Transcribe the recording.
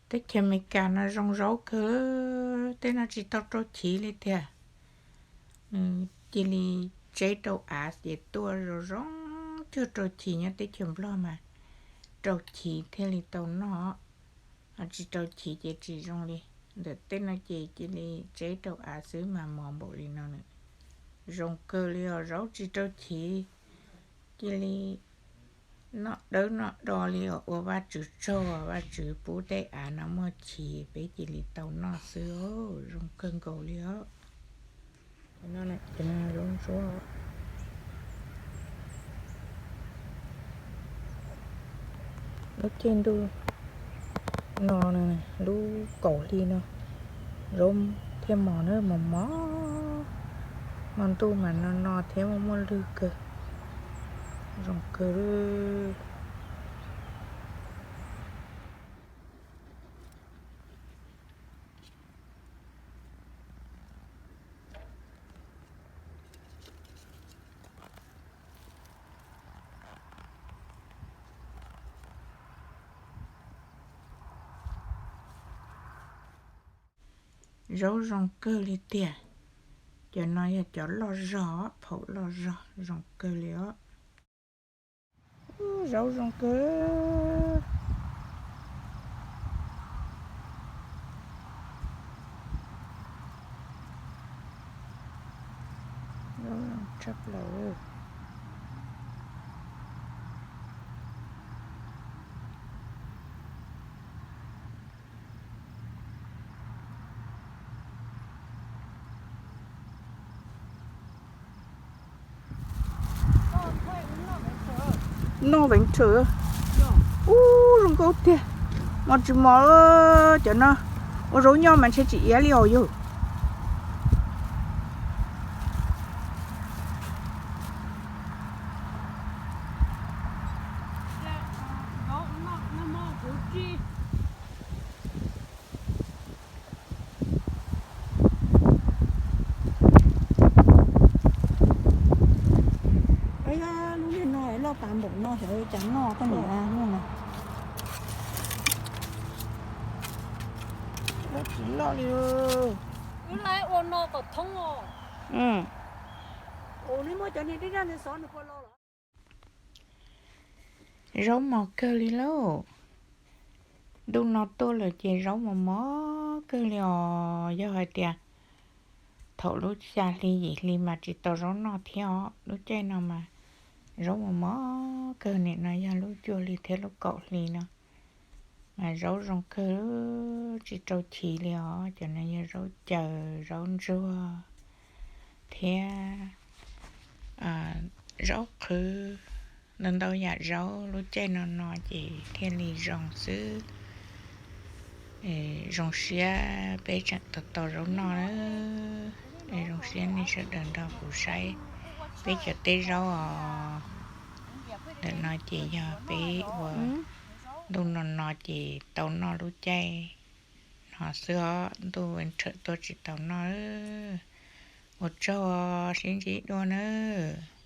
Teb chaws Amelikas no zoo zaub kawg, tej no tsis tau rau chiv li tiag. Nws cia li tseb rau av ces tuaj zoo zoo cuag rau chiv. Nyob teb chaws Nplog mas rau chiv thiaj li tau noj, ho tsis rau chiv ces tsis zoo li. Ntawm tej no ces cia li tseb rau av xwb mas mos npaum li no na. Zoo kawg li os, zaub tsis rau chiv, cia li noj dawb noj do li os. Ua Vajtswv tsaug, Vajtswv pub tej av no muaj chiv peb cia li tau noj xwb, zoo kawg nkaus li os. Cov no, cov no zaub ntsuab. Lub caij ntuj no, lub kaum hli no, zaub thiaj mos na, mos mos. Hmo ntuj mas no no thiab muaj muaj lwg kawg, zoo kawg. Zaub zoo kawg li tiag. Cov no yog cov loj zog, phaum loj zog, zoo kawg li os. Zaub zoo kawg. Zaub zoo tshaj plaws. Noj veev tshwm. Ub, zoo nkauj tiag. Mos tsis mos, cov no ua zaub nyob mas ntshe tsis iab li os yog. Lub niag no loj tas npaum no xyov cas noj koj niam no. Loj tsis loj li. Wb laiv ua no kom thoob os. Nws muab cov niag dib daj ntawd xov nws puas los los. Zaub mos kawg li lauj. Ntuj no tuaj lawm ces zaub mos mos kawg li os. Yog hais tias thaum lub xya hli yim hli mas tsis tau zaub noj thiab os. Lub caij no mas zaub mos mos kawg. Nim no yog lub cuaj hli thiab lub kaum hli no mas zaub zoo kawg, tsis rau chiv li os. Cov no yog zaub caws, zaub ntsuag thiab zaub qhwv, ntau ntau yam zaub. Lub caij no no ces thiaj li zoo xwb. Zoo siab peb tseem tau tau zaub noj. Zoo siab nej sawv daws nrog kuv saib peb cov teb zaub os. Ntawm no ces yog peb ua ntuj no no ces tau noj lub caij no xwb os, ntuj nrhawv tuaj tsis tau noj. Ua tsaug, sib ntsib dua nawb.